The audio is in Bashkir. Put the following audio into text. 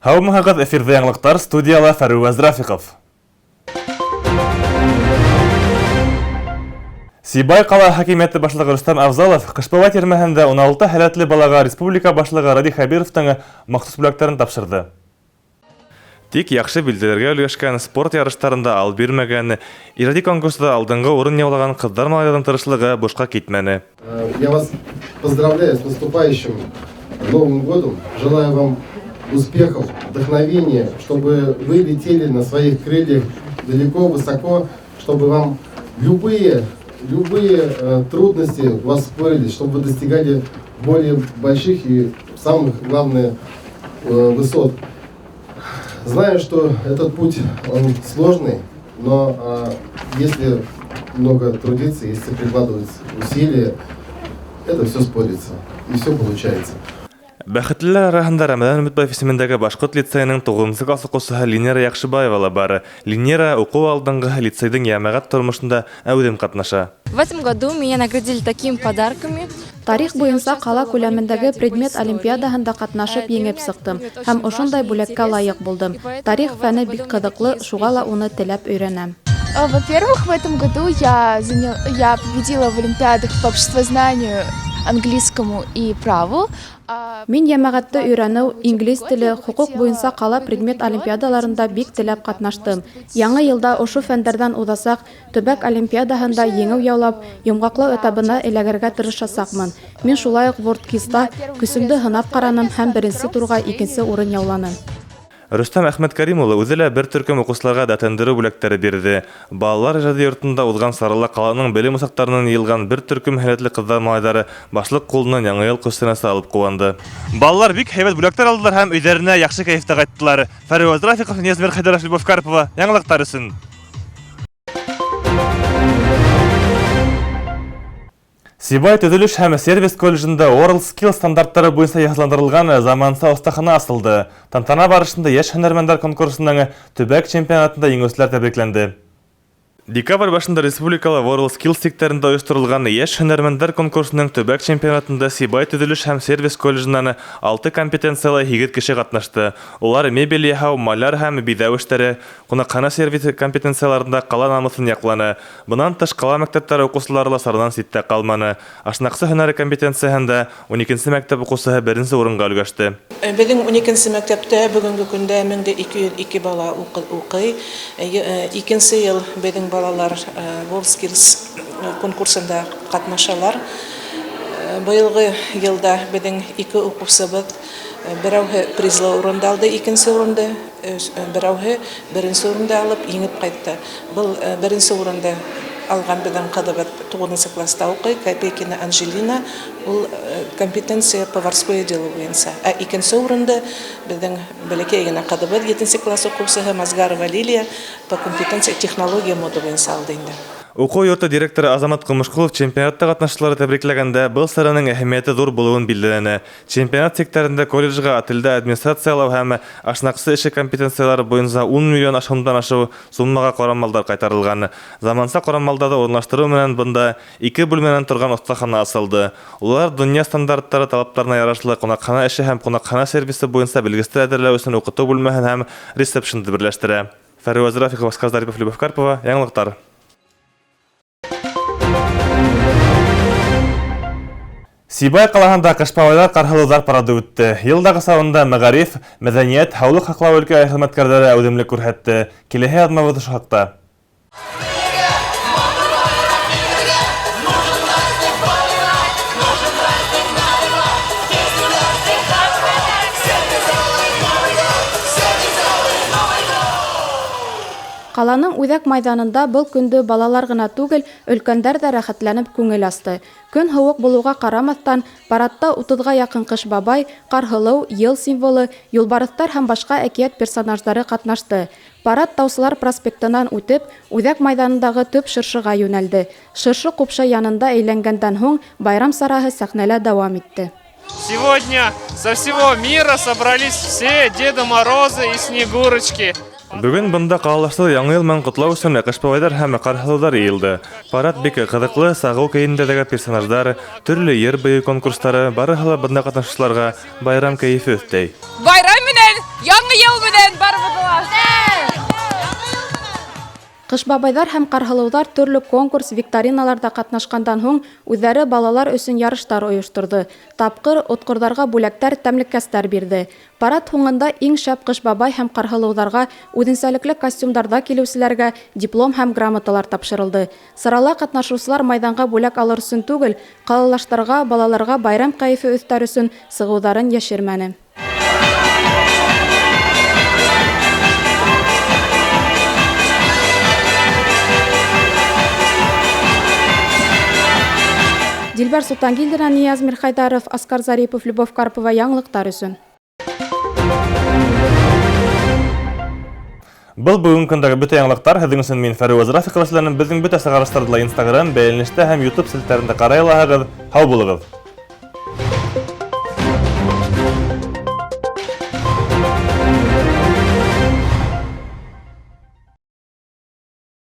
Һаумыһығыҙ, эфирҙа яңылыҡтар, студияла Фәрүәз Рафиҡов. Сибай ҡала хакимиәте башлығы Рөстәм Авзалов Ҡышбабай тирмәһендә 16 һәләтле балаға республика башлығы Радий Хәбировтың махсус бүләктәрен тапшырҙы. Тик яҡшы билдәләргә өлгәшкән, спорт ярыштарында ал бирмәгән, ижади конкурста алдынғы урын яулаған ҡыҙҙар-малайҙарҙың тырышлығы бушҡа китмәне. Я вас поздравляю с наступающим Новым годом. Желаю вам успехов, вдохновения, чтобы вы летели на своих крыльях далеко, высоко, чтобы вам любые трудности у вас спорились, чтобы вы достигали более больших и самых главных высот. Знаю, что этот путь, он сложный, но если много трудиться, если прикладывать усилия, это все спорится и все получается. Бәхетлеләр араһында Рәмәҙән Өмөтбаев исемендәге башҡорт лицейының 9-нсы класс уҡыусыһы Линера Яҡшыбаева ла бар. Линера уҡыу алдынғыһы, лицейҙың йәмәғәт тормошонда әүҙем ҡатнаша. В этом году меня наградили такими подарками. Тарих буйынса ҡала күләмендәге предмет олимпиадаһында ҡатнашып еңеп сыҡтым һәм ошондай бүләккә лайыҡ булдым. Тарих фәне бик ҡыҙыҡлы, шуға ла уны теләп өйрәнәм. Во-первых, в этом году я победила в олимпиадах по обществознанию, английскому и праву. Мин йәмәғәтте өйрәнеү, инглиз теле, хоҡуҡ буйынса ҡала предмет олимпиадаларында бик теләп ҡатнаштым. Яңы йылда ошо фәндәрҙән уҙасаҡ төбәк олимпиадаһында еңеү яулап, йомғаҡлау этабына эләгергә тырышасаҡмын. Мин шулай уҡ WorldSkills-та көсөмдө һынап ҡараным һәм беренсе турға икенсе урын яуланым. Рөстәм Әхмәткәрим улы үҙе лә бер төркөм уҡыусыларға дәртләндереү бүләктәре бирҙе. Балалар ижади йортонда уҙған сарала ҡаланың белем усаҡтарынан йыйылған бер төркөм һәләтле ҡыҙҙар малайҙары башлыҡ ҡулынан яңы йыл күстәнәсе алып ҡыуанды. Балалар бик һәйбәт бүләктәр алдылар һәм өйҙәренә яҡшы кәйефтә ҡайттылар. Фәрүәз Рафиҡов, Ниязбек Хәйҙәров, Любовь Карпова. Яңылыҡтар өсөн. Сибай төҙөлөш һәм сервис колледжында WorldSkills стандарттары буйынса йыһазландырылған заманса оҫтахана асылды. Тантана барышында йәш һөнәрмәндәр конкурсының төбәк чемпионатында еңеүселәр тәбрикләнде. Декабрь башында республикала WorldSkills сиктәрендә ойошторолған йәш һөнәрмәндәр конкурсының төбәк чемпионатында Сибай төҙөлөш һәм сервис колледжынан 6 компетенциялы 8 кеше ҡатнашты. Улар мебель яһау, маляр һәм биҙәү эштәре, ҡунаҡхана сервисы компетенцияларында ҡала намыҫын яҡланы. Бынан тыш ҡала мәктәптәре уҡыусылары ла саранан ситтә ҡалманы. Ашнаҡсы һөнәре компетенцияһында 12-нсе мәктәп уҡыусыһы беренсе урынға өлгәште. Беҙҙең 12-нсе мәктәптә бөгөнгө көндә 1202 бала уҡый. Икенсе йыл беҙҙең балалар WorldSkills конкурсында ҡатнашалар. Быйылғы йылда беҙҙең ике уҡыусыбыҙ, берәүһе призлы урынды алды, икенсе урынды, берәүһе беренсе урынды алып еңеп ҡайтты. Был беренсе урынды алған беҙҙең ҡыҙыбыҙ туғыҙынсы класста уҡый, Копейкина Анжелина, ул компетенция поварское дело буйынса. Ә икенсе урынды беҙҙең бәләкәй генә ҡыҙыбыҙ, етенсе класс уҡыусыһы Мазгарова Лилия по компетенция технология мода буйынса алды инде. Уҡыу йорто директоры Азамат Ҡомошҡолов чемпионатта ҡатнашыусыларҙы тәбрикләгәндә был сараның әһәмиәте ҙур булыуын билдәләне. Чемпионат сиктәрендә колледжға отелдә администрациялау һәм ашнаҡсы эше компетенциялары буйынса 10 миллион һумдан ашыу суммаға ҡорамалдар ҡайтарылған. Заманса ҡорамалдарҙы урынлаштырыу менән бында ике бүлмәнән торған оҫтахана асылды. Улар донъя стандарттары талаптарына ярашлы ҡунаҡхана эше һәм ҡунаҡхана сервисы буйынса белгестәр әҙерләү өсөн уҡытыу бүлмәһен һәм ресепшнды берләштерә. Фәрүәз Рафиҡов, Оскар Зарипов, Любовь Карпова. Яңылыҡтар. Сибай ҡалаһында Ҡышбабайҙар ҡарһылыуҙар парады үтте. Йылдағыса унда мәғариф, мәҙәниәт, һаулыҡ һаҡлау өлкә хеҙмәткәрҙәре әүҙемлек күрһәтте. Киләһе яҙмабыҙ ошо хаҡта. Ҡаланың үҙәк майҙанында был көндө балалар ғына түгел, өлкәндәр ҙә рәхәтләнеп күңел асты. Көн һыуыҡ булыуға ҡарамаҫтан, парадта утыҙға яҡын Ҡыш бабай, Ҡарһылыу, йыл символы, юлбарыҫтар һәм башҡа әкиәт персонаждары ҡатнашты. Парад Таусылар проспектынан үтеп, үҙәк майҙанындағы төп шыршыға йүнәлде. Шыршы ҡупшы янында әйләнгәндән һуң байрам сараһы сәхнәлә дауам итте. Сегодня со всего мира собрались все Деды Морозы и Снегурочки. Бөгөн бында ҡалалаштар яңы йыл менән ҡотлау өсөн Ҡыш бабайҙар һәм Ҡарһылыуҙар йыйылды. Парад бик ҡыҙыҡлы, сағыу кейемдәрҙәге персонаждар, төрлө йыр бейеү конкурстары барыһы ла бында ҡатнашыусыларға байрам кәйефе өҫтәй. Байрам менән Яңы йыл менән барыбыҙҙы ла! Ҡыш бабайҙар һәм Ҡарһылыуҙар төрлө конкурс, викториналарҙа ҡатнашҡандан һуң үҙҙәре балалар өсөн ярыштар ойошторҙо. Тапҡыр, отҡорҙарға бүләктәр, тәмлеккәстәр бирҙе. Парад һуңында иң шәп Ҡыш бабай һәм Ҡарһылыуҙарға, үҙенсәлекле костюмдарҙа килеүселәргә диплом һәм грамоталар тапшырылды. Сарала ҡатнашыусылар майҙанға бүләк алыр өсөн түгел, ҡалалаштарға, балаларға байрам кәйефе өҫтәр өсөн сығыуҙарын йәшермәне. Дилбәр Солтангилдина, Нияз Мирхайдаров, Аскар Зарипов, Любовь Карпова яңылыҡтар өсөн. Был бөгөнгө көндәге бөтә яңылыҡтар. Һеҙҙең өсөн мин Фәруаз Рафиқова эшләнем. Беҙҙең бөтә сығарыштарҙы ла Instagram, бәйләнештә һәм YouTube селтәрендә ҡарай алаһығыҙ. Һау булығыҙ!